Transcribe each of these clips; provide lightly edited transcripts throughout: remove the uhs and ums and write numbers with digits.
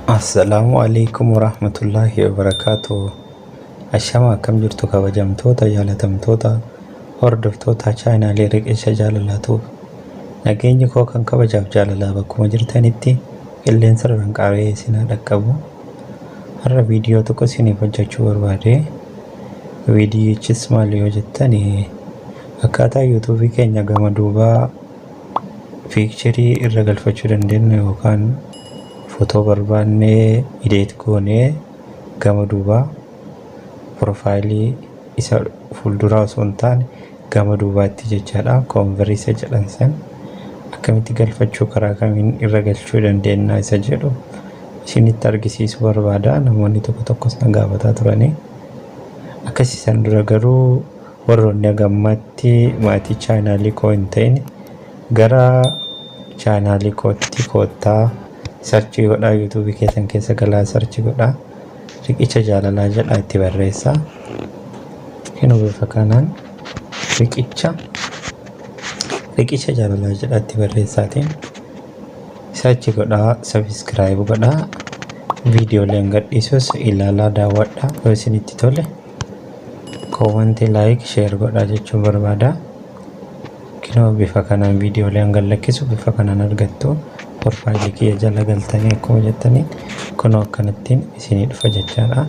Assalaamu alaikum warahmatullaahi wabarakaatu. Ashama, akkam jirtu kabajamtoota, jaalatamtoota, hordoftoota chaanaalee Riqicha Jaalalaatuuf? Nageenyi koo kan kabajaaf jaalalaa bakkuma jirtanitti qilleensa irraan qaaree isin haa dhaqqabu. Har'a viidiyoo tokko isiniif hojjechuu barbaade. Viidiyichis maal yoo jettan, akkaataa yuutuubii keenya gama duubaa picture irra galfachuu dandeenyu yookaan footoo barbaannee edit goonee gama duubaa, profile isa fuulduraa osoo hin taane gama duubaatti jechaadha. Cover isa jedhan san akkamitti galfachuu, karaa kamiin irra galchuu dandeenya isa jedhu isinitti argisiisuu barbaada. Namoonni tokko tokkos na gaafataa turanii. Akkasiisan dura garuu, warroonni hagammatti maatii chaanaalii koo hin ta'in gara chaanaalii kootti koottaa, search godhaa, yuutuubii keessan keessa galaa, search godhaa, Riqicha Jaalalaa jedhaa itti barreessaa. Kinoo bifa kanaan Riqicha Jaalalaa jedhaa itti barreessaatiin search godhaa, subscribe godhaa, viidiyooleen gadhiisus ilaalaa, daawwadhaa. Yoo isinitti tole comment, like, share godhaa jechuun barbaada. Kinoo bifa kanaan viidiyooleen gad lakkisu bifa kanaan argattu. Profile kiyya jala galtanii akkuma jettanii kunoo akkanattiin isinii dhufa jechaadha.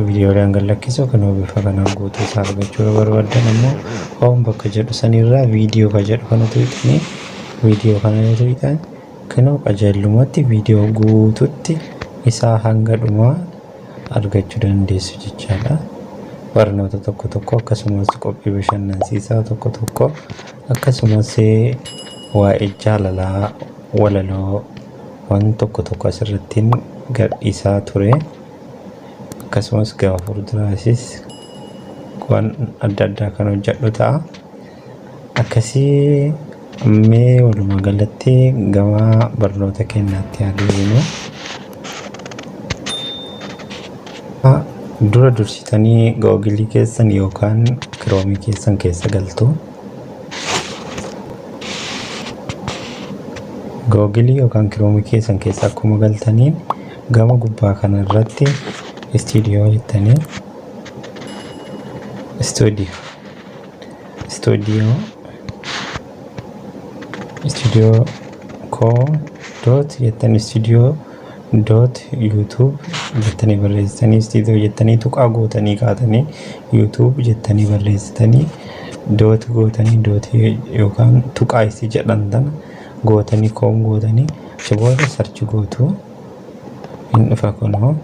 Viidiyooleen gad lakkisu kunoo bifa kanaan guutuu isaa argachuu yoo barbaaddan immoo, home bakka jedhu sanirraa viidiyoo ka jedhu kana tuqxanii, viidiyoo kana yoo tuqxan, kunoo qajeelumatti viidiyoo guututti isaa hanga dhumaa argachuu dandeessu jechaadha. Barnoota tokko tokko, akkasumas qophii bashannansiisaa tokko tokko, akkasumas waa'ee jaalalaa, walaloo, waan tokko tokko asirrattiin gadhiisaa ture. Akkasumas gama fuulduraasis waan adda addaa kan hojjedhu ta'a. Akkasii mee walumaa galatti gama barnoota keenyaatti haa deebinu. Dura dursitanii googilii keessan yookaan kiroomii keessan keessa galtu. Googilii yookaan kiroomii keessan keessa akkuma galtaniin gama gubbaa kana irratti istiidiyoo jettanii, istiidiyoo koo dot jettanii, istiidiyoo dot YouTube jettanii barreessitanii, istiidiyoo jettanii tuqaa gootanii kaatanii, YouTube jettanii barreessitanii, dot gootanii, dot yookaan tuqaa isii jedhan tana gootanii, com gootanii, achi booda search gootu. Hin dhufa. Kunoo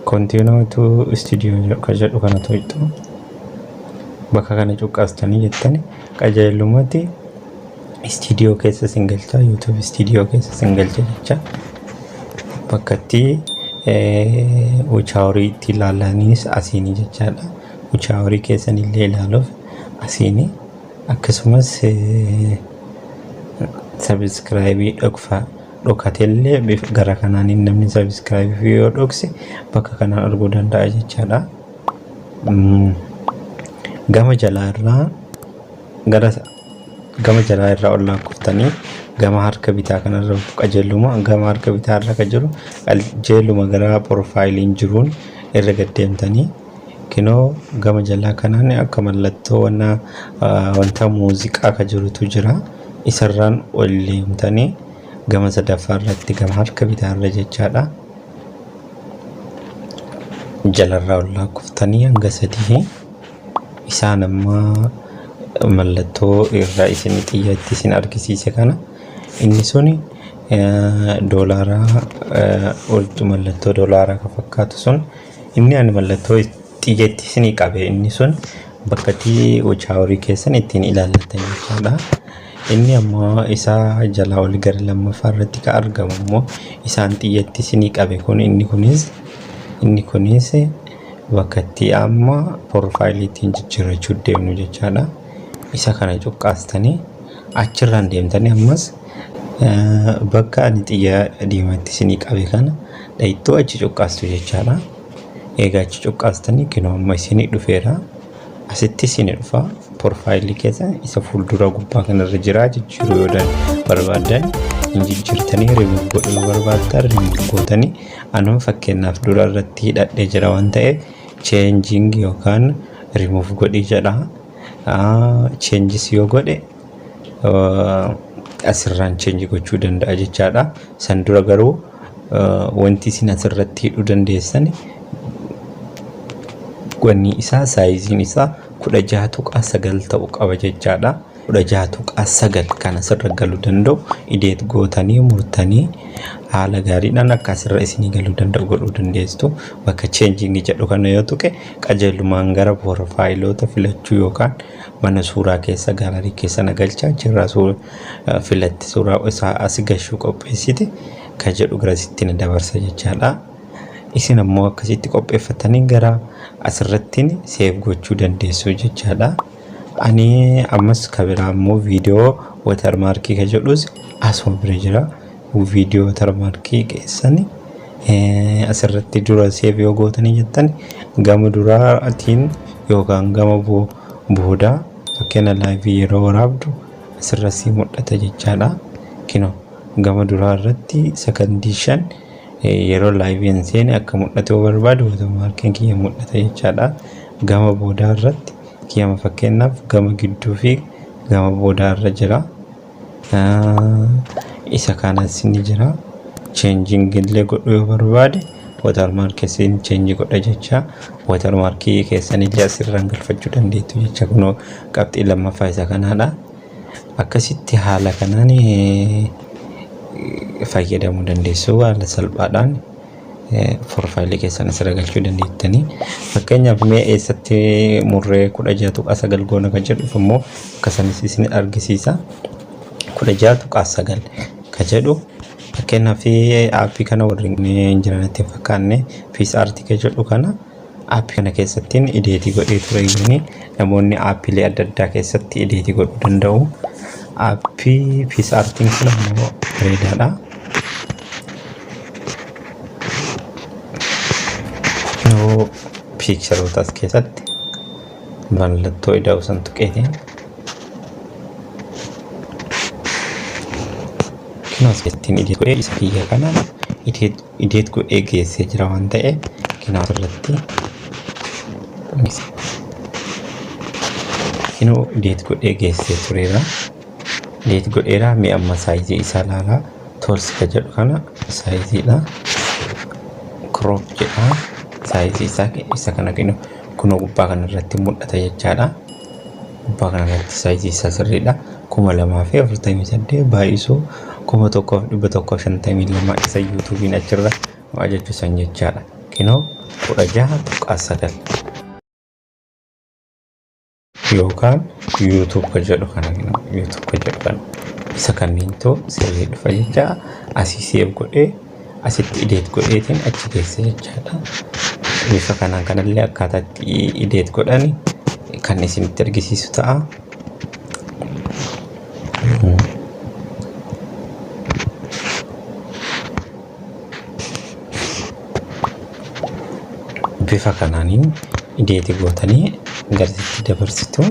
"continue to studio" ka jedhu kana tuqxu. Bakka kana cuqqaastanii jettani qajeelumatti istiidiyoo keessa sin galcha, YouTube Studio keessa sin galcha jecha. Bakka itti watch hour itti ilaalaniis asiini jechaadha. Watch hour keessan illee ilaaluuf asiini, akkasumas subscribe dhokfaa dhokatellee gara kanaan namni subscribe yoo dhokse bakka kanaan arguu danda'a jechaadha. Gama jalaa irraa, gara gama jalaa irraa ol lakkoftanii gama harka bitaa kanarra qajeeluma, gama harka bitaa irra kan jiru qajeeluma gara profileiin jiruun irra gaddeemtanii, kinoo gama jalaa kanaan akka mallattoo wanta muuziqaa ka jirutu jira. Isarraan ol deemtanii gama sadaffaa irratti, gama harka bitaa irra jechaadha. Jalarraa ol lakkoftanii hanga sadii isaan amma mallattoo irraa isin xiyyatti isin argisiise kana, inni suni doolaaraa, mallattoo doolaaraa kan fakkaatu sun, inni ani mallattoo xiyyatti isinii qabe, inni sun bakka itti watch hour keessan ittiin ilaallatan jechaadha. Inni ammoo isaa jalaa ol gara lammaffaa irratti kan argamu immoo, isaan xiyyatti isinii qabe kun, inni kunis bakka itti amma profile ittiin jijjiirrachuu deemnu jechaadha. Isa kana cuqqaastanii achirraan deemtanii ammas bakka ani xiyya diimaatti isinii qabe kana dhayittuu achi cuqqaastu jechaadha. Egaa achi cuqqaastanii kinoo amma isinii dhufeera. Asitti isinii dhufa. Profileii keessa isa fuuldura gubbaa kanarra jira, jijjiiruu yoo barbaaddan hin jijjiirtanii, rimuuf godhuu yoo barbaaddan rimuuf gootanii. Anuma fakkeenyaaf dura irratti hidhadhee jira waan ta'eef changing yookaan rimuuf godhii jedha. Changes yoo godhe asirraan change gochuu danda'a jechaadha. San dura garuu wanti isin asirratti hidhuu dandeessan wanni isaa sizeiin isaa 16.9 ta'uu qaba jechaadha. 16.9 kan asirra galuu danda'u edit gootanii murtanii haala gaariidhaan akka asirra isinii galuu danda'u godhuu dandeessu. Bakka changing jedhu kana yoo tuqe qajeelumaan gara profileoota filachuu yookaan mana suuraa keessa gallery keessa na galcha, achirraa suura filatti suuraa isaa as gashuu qopheessite kan jedhu garasitti na dabarsa jechaadha. Isin ammoo akkasitti qopheeffatanii gara asirrattiin save gochuu dandeessu jechaadha. Ani ammas kabiraa immoo viidiyoo watermarkii kan jedhus asuma bira jira. Viidiyoo watermarkii keessan asirratti dura save yoo gootanii jettan gama duraatiin yookaan gama boodaa, fakkeenya liveii yeroo waraabdu asirra sii mul'ata jechaadha. Kinoo gama duraa irratti sakandii 5 yeroo liveiin seene akka mul'atu yoo barbaadu watermarkiin kiyya mul'ata jechaadha. Gama boodaa irratti kiyyama fakkeenyaaf gama gidduu fi gama boodaa irra jira. Isa kanas ni jira. Changing illee godhuu yoo barbaade watermarkii change godha jecha. Watermarkii keessan illee asirraan galfachuu dandeettu jecha. Kunoo qabxii lammaffaa isa kanaadha. Akkasitti haala kanaan fayyadamuu dandeessu, haala salphaadhaan profileii keessan asirra galchuu dandeettanii. Fakkeenyaaf mee eessatti murree 16.9 goona kan jedhuuf immoo akkasanis isin argisiisa. 16.9 kan jedhu fakkeenyaaf appii kana warri hin jiranitti hin fakkaanne, PicsArtii kan jedhu kana appii kana keessatti editii godhee ture iyyuu, namoonni appiilee adda addaa keessatti editii godhuu danda'u. Appii PicsArtiin kun ammoo bareedaadha. Yoo pictureoota as keessatti mallattoo ida'uu san tuqeetiin kinoo as keessatti edit godhee isa kiyya kana edit godhee geessee jira waan ta'eef kinoo asirratti kinoo edit godhee geessee tureera. Edit godheera. Mi'a amma sizeii isaa ilaalaa, tools ka jedhu kana sizeiidha. Crop jedha. Sizeii isaa isa kana kunoo gubbaa kana irratti mul'ata jechaadha. Gubbaa kana irratti sizeii isaa sirriidha. 2048 baay'isuu 1152 isa YouTubeiin achirra nu ajaju san jechaadha. Kinoo 16.9 yookaan YouTube ka jedhu kana, YouTube ka jedhu kana, isa kanneentu sirrii dhufa jecha. Asii save godhee asitti edit godheetiin achi keessa jechaadha. Bifa kanaan kanallee akkaataa itti edit godhani kan isinitti argisiisu ta'a. Bifa kanaaniin editii gootanii garasitti dabarsitu.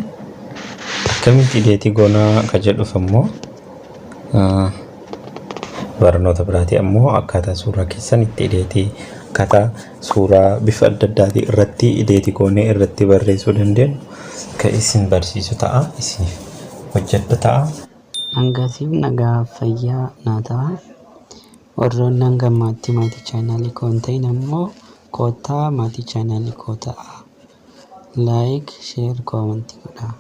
Akkamitti editii goonaa ka jedhuuf ammoo barnoota biraati, ammoo akkaataa suuraa keessan itti editii, akkaataa suuraa bifa adda addaatii irratti editii goonee irratti barreessuu dandeenyu kan isin barsiisu ta'a, isiniif hojjedhu ta'a. Hangasiif nagaa fayyaa naa ta'a. Warroonni hanga ammaatti maatii channelii koo hin ta'in ammoo koottaa maatii channelii koo ta'a. Like, share, commentii godhaa.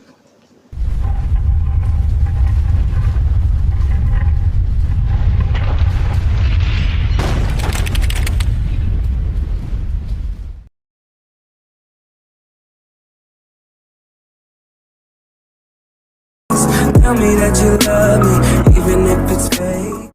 Tell me that you love me, even if it's fake.